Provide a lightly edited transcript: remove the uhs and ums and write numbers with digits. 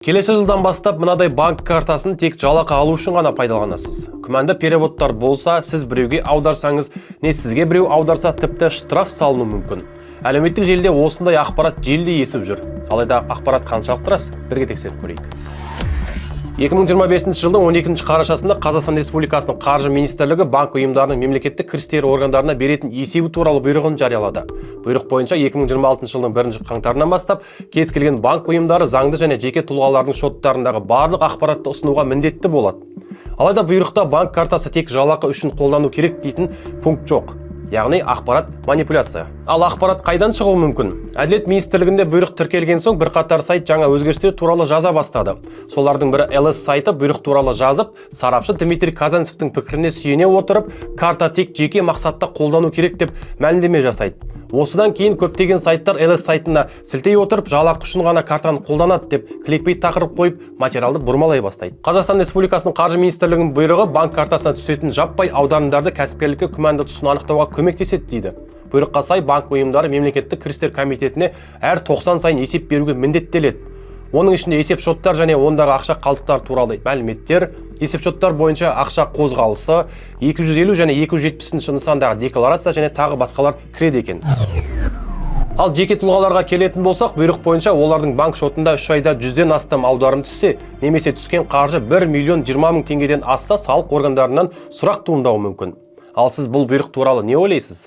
Келесі жылдан бастап мынадай банк картасын тек жалақы алу үшін ғана пайдаланасыз. Күмәнді переводтар болса, сіз біреуге аударсаңыз, не сізге біреу аударса, тіпті штраф салынуы мүмкін. Әлеуметтік желіде осындай ақпарат желдей есіп жүр. Алайда ақпарат қаншалықты рас, бірге тексеріп көрейік. 2025 жылдың 12 қарашасында Қазақстан Республикасының Қаржы министрлігі банк ұйымдарының мемлекеттік кірістер органдарына беретін есебі туралы бұйрығын жариялады. Бұйрық бойынша 2026 жылдың 1 қаңтарынан бастап кез келген банк ұйымдары заңды және жеке тұлғалардың шоттарындағы барлық ақпаратты ұсынуға міндетті болады. Алайда бұйрықта банк картасы тек жалақы үшін қолдану керек дейтін пункт жоқ. Яғни ақпарат манипуляция. Ал ақпарат қайдан шығуы мүмкін? Әділет министрлігінде бұйрық тіркелген соң, бірқатар сайт жаңа өзгерістер туралы жаза бастады. Солардың бірі ЛС сайты бұйрық туралы жазып, сарапшы Дмитрий Казанцевтің пікіріне сүйене отырып, карта тек жеке мақсатта қолдану керек деп мәлімдеме жасайды. Осыдан кейін көптеген сайттар ЛС сайтына сілтей отырып, жалақы үшін ғана картаны қолданады деп кликбейт тақырып қойып, материалды бұрмалай бастайды. Қазақстан Республикасының Қаржы министрлігінің бұйрығы банк картасына түсетін жаппай аударымдарды кәсіпкерлікке күмәнді тұсын анықтауға көмектеседі дейді. Бұйрыққа сай, банк ұйымдары мемлекеттік кірістер комитетіне әр 90 сайын есеп беруге міндеттеледі. Оның ішінде есепшоттар және ондағы ақша қалдықтары туралы мәліметтер, есепшоттар бойынша ақша қозғалысы, 250 және 270 нысандағы декларация және тағы басқалар кіреді екен. Ал жеке тұлғаларға келетін болсақ, бұйрық бойынша олардың банк шотында 3 айда 100-ден астам аударым түссе, немесе түскен қаржы 1 миллион 20 мың теңгеден асса, салық органдарынан сұрақ туындауы мүмкін. Ал сіз бұл бұйрық туралы не ойлайсыз?